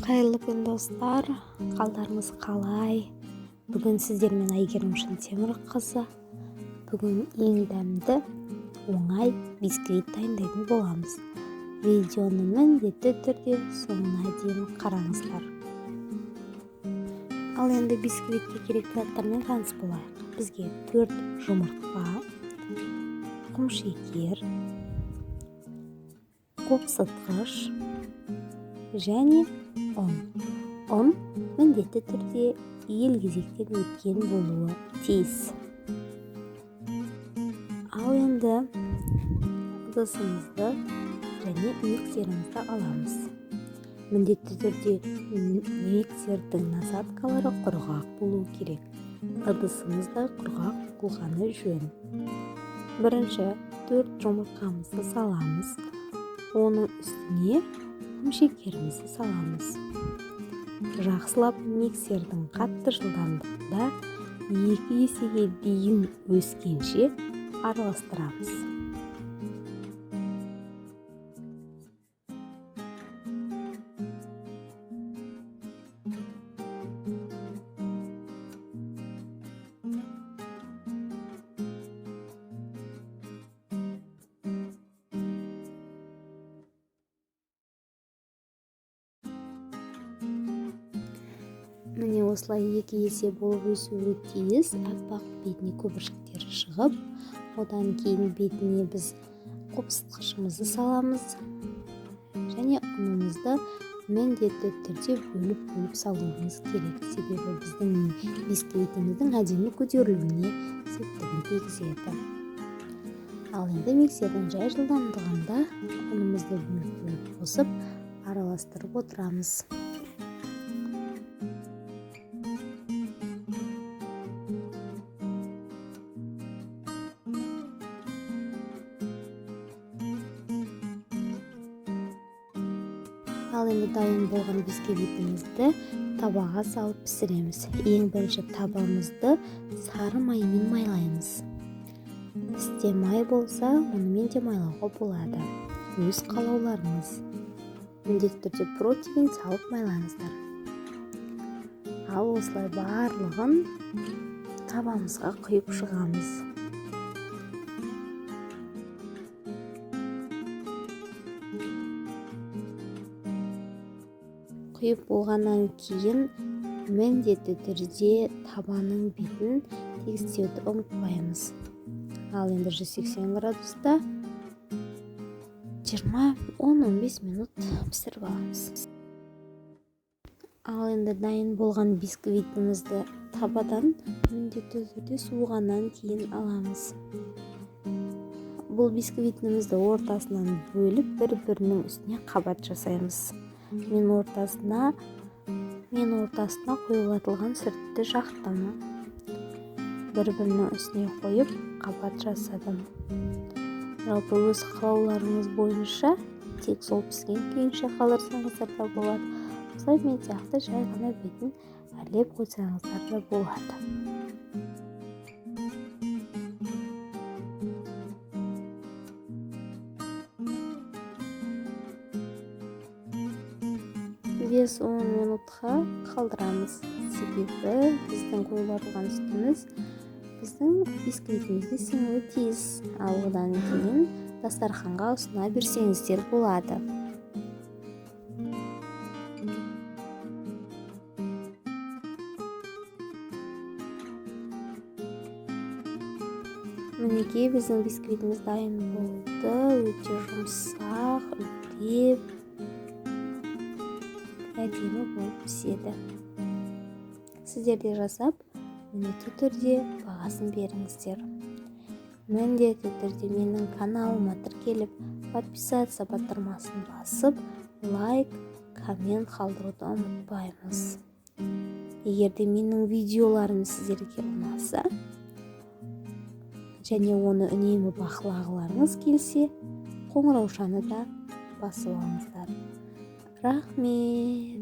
Қайырлы күн, достар! Қалдарыңыз қалай? Бүгін сіздермен Әйгерім Шынтемірқызы. Бүгін ең дәмді, оңай бисквит дайындайтын боламыз. Видеоны міндетті түрде соңына дейін қараңыздар. Ал енді бисквитке керекті заттармен таныс болайық. Бізге 4 жұмыртқа, құмшекер, қопсытқыш және ұн. Ұн міндетті түрде елгезектен өткен болуы тиіс. Ал енді ыдысымызды және миксерімізді аламыз. Міндетті түрде миксердің насадкалары құрғақ болуы керек. Ыдысымыз да құрғақ болғаны жөн. Бірінші 4 жұмыртқамызды саламыз. Оның үстіне құмшекерімізді саламыз. Жақсылап миксердің қатты жылдамдығында 2 есеге дейін өскенше араластырамыз. Міне осылай 2 есе болып өсуі тиіс. Аппақ бетіне көпіршіктері шығып, одан кейін бетіне біз қопсытқышымызды саламыз және ұнымызды міндетті түрде бөліп-бөліп салуымыз керек. Себебі біздің бисквитіміздің әдемі көтерілуіне септігін тигізеді. Ал енді миксердің жай жылдамдығында ұнымызды бөліп-бөліп қосып араластырып отырамыз. Ал енді дайын болған бисквитімізді табаға салып пісіреміз. Ең бірінші табамызды сары маймен майлаймыз. Пісте май болса, онымен де майлауға болады. Өз қалауларыңыз. Міндетті түрде противень салып майлаңыздар. Ал осылай барлығын табамызға құйып шығамыз. Құйып болғаннан кейін міндетті түрде табаның бетін тегістеуді ұмытпаймыз. Ал енді 180 градуста 10-15 минут пісіріп аламыз. Ал енді дайын болған бисквитімізді табадан міндетті түрде суығаннан кейін аламыз. Бұл бисквитімізді ортасынан бөліп, бір-бірінің үстіне қабат жасаймыз. Мен ортасына қоюлатылған сүтті жақтым. Бір-бірінің үстіне қойып қабат жасадым. Жалпы өз қалауларыңыз бойынша тек сол піскен күйінше қалдырсаңыздар да болады. Осылай мен сияқты жай ғана бетін әрлеп қойсаңыздар да болады. 5-10 минутқа қалдырамыз. Себебі біздің қоюлатылған сүтіміз біздің бисквитімізге сіңуі тиіс. Ал одан кейін дастарханға ұсына берсеңіздер болады. Мінекей біздің бисквитіміз дайын болды. Өте жұмсақ, үлтеп, әдемі болып піседі. Сіздер де жасап, міндетті түрде бағасын беріңіздер. Міндетті түрде менің каналыма тіркеліп, подписаться батырмасын басып, лайк, коммент қалдыруды ұмытпаймыз. Егер де менің видеоларым сіздерге ұнаса және оны үнемі бақылағыларыңыз келсе, қоңыраушаны да басып алыңыздар. Рахмет.